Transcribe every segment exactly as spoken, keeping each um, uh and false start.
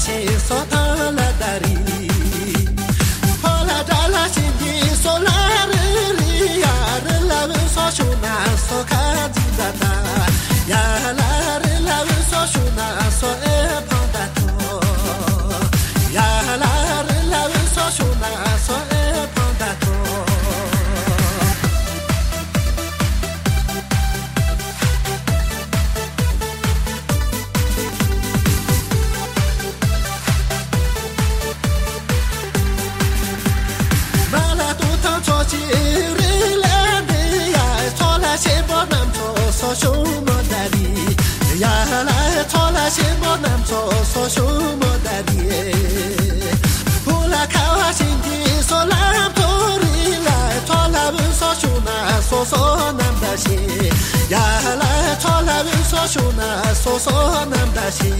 ཤིང་སོ་ཐང་ལ་ད་རི། ཕོ་ལ་དགྲ་ལ་ཤིང་གི་སོ་ལ་རི་རི་ཡ་རི་ལ་བུ་སོ་ཤུ་ན་སོ་ཁ་འཛིན་ད་ད། ཡ་ལ་རི་ལ་བུ་སོ་ཤུ་ན་སོ་ཨེ་ཕང་ད་ཐོ། ཡ་ལ་རི་ལ་བུ་སོ་ཤུ་ན་སོ་ཨེ་ཕང་ད་ཐོ། མ་ལ་ཏུ་ཐང་ཚོ་ཅི་རི་ལ་འདི་ཡ་ཚོ་ལ་ཤེ་བོ་ནམ་ཚོ་སོ་ཤུ་མོ་ད་རི། ཡ་ལ་ཚོ་ལ་ཤེ་བོ་ནམ་ཚོ་སོ་ཤུ་མོ་ད་རི། ཧུ་ལ་ཁ་བ་ཤིང་གི་སོ་ལམ་ཐོ་རི་ལ་ཚོ་ལ་བུ་སོ་ཤུ་ན་སོ་སོ་ནམ་ད་ཤེ། ཡ་ལ་ཚོ་ལ་བུ་སོ་ཤུ་ན་སོ་སོ་ནམ་ད་ཤེ།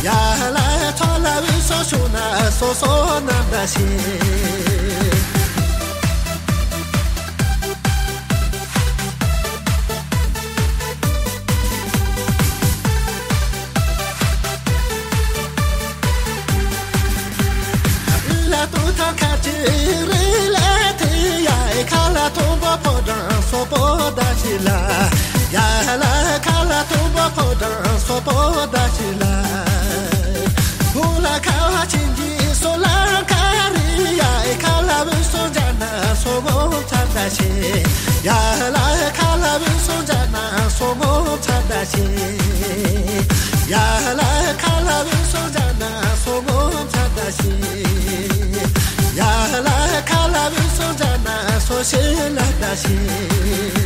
ཡ་ལ་ཚོ་ལ་བུ་སོ་ཤུ་ན་སོ་སོ་ནམ་ད་ཤེ། ལ་ཏུ་ཐང་ཁ་ཅི་རི་ལ་ཐི་ཡ་ཁ་ལ་ཐོང་བ་ཕོ་བྲང་སོ་པོ་ད་ཤི་ལ། ཡ་ལ་ཁ་ལ་ཐོང་བ་ཕོ་བྲང་སོ་པོ་ད་ཤི་ལ། ཧུ་ལ་ཁ་བ་ཅིན་གྱི་སོ་ལ་ཁ་རི་ཡ་ཁ་ལ་བུ་སོ་ཇ་ན་སོ་མོ་ཚ་ད་ཤི། ཡ་ལ་ཁ་ལ་བུ་སོ་ཇ་ན་སོ་མོ་ཚ་ད་ཤི། ཡ་ལ་ཁ་ལ་བུ་སོ་ཇ་ན་སོ་མོ་ཚ་ད་ཤི། ཡ་ལ་ཁ་ལ་བུ་སོ་ཇ་ན་སོ་ཤི་ལ་ད་ཤི།